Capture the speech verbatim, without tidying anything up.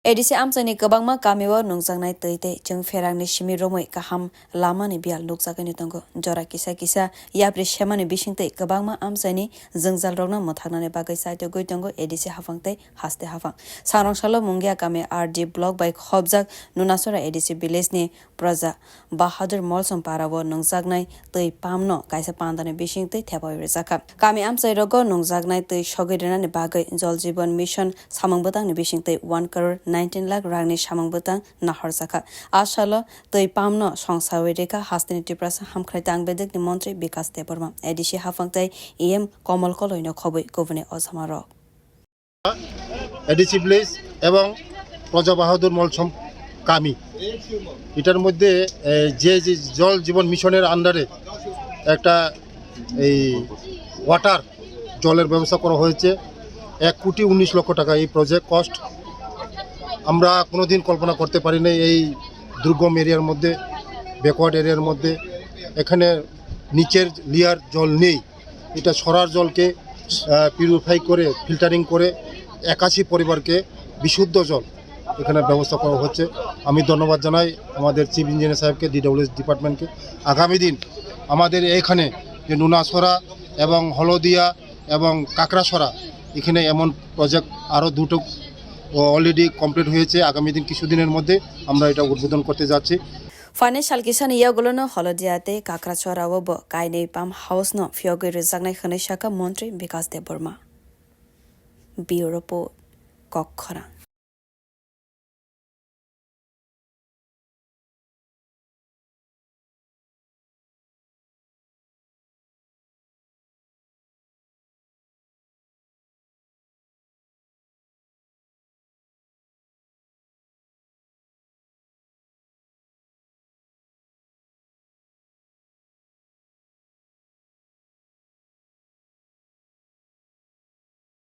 A D C amchaini kwbangma kamio nungjaknai twi tei chwng pherangni simi romwi kaham lamani biyal nukjagwini tongo. Jora kisa kisa yapri semani bisingtwi kwbangma amchaini jwngjalrokno mwthaknani bagwi chaitogwi tongo A D C haphang tei haste haphang. Sangrong salo Mungia kami R D block bai khobjak Nunasora A D C village ni Praja Bahadur Molsom para o nungjaknai twi pump no kaisa pandani bisingtwi thepawi rwjakha. Kami amchai rogo nungjaknai twi sogwi rwnani bagwi Jal Jeevan Mission samung bwtangni bisingtwi one crore nineteen lakh rangni samung bwtang nahorjakha. A salo twi pump no songsawi rikha hasteni Tiprasa hamkrai tang bedekni montri Bikas Debbarma, A D C haphang tei E M Komol Koloi no khobwi kubuni ojama rok. ADC village এবং প্রজা বাহাদুর মলসম কামি, এটার মধ্যে এ, যে যে জল জীবন মিশনের আন্ডারে একটা এই ওয়াটার, জলের ব্যবস্থা করা হয়েছে। এক কোটি উনিশ লক্ষ টাকা এই প্রজেক্ট কস্ট। আমরা কোনোদিন কল্পনা করতে পারি নাই এই দুর্গম এরিয়ার মধ্যে, ব্যাকওয়ার্ড এরিয়ার মধ্যে এখানে নিচের লেয়ার জল নেই। এটা সরার জলকে পিউরিফাই করে, ফিল্টারিং করে একাশি পরিবারকে বিশুদ্ধ জল এখানে ব্যবস্থা করা হচ্ছে। আমি ধন্যবাদ জানাই আমাদের চিফ ইঞ্জিনিয়ার সাহেবকে, ডিডব্লিউএস ডিপার্টমেন্টকে। আগামী দিন আমাদের এইখানে যে নুনাছড়া এবং হলদিয়া এবং কাকড়াছড়া, এখানে এমন প্রজেক্ট আরও দুটো অলরেডি কমপ্লিট হয়েছে। আগামী দিন কিছুদিনের মধ্যে আমরা এটা উদ্বোধন করতে যাচ্ছি। Phainai sal kisani yagulono Holodia tei Kakrachorao bo kainwi pump house no phiyogwi rwjaknai hwnwi sakha Montri Bikas Debbarma. Bureau Report, Kokkhorang.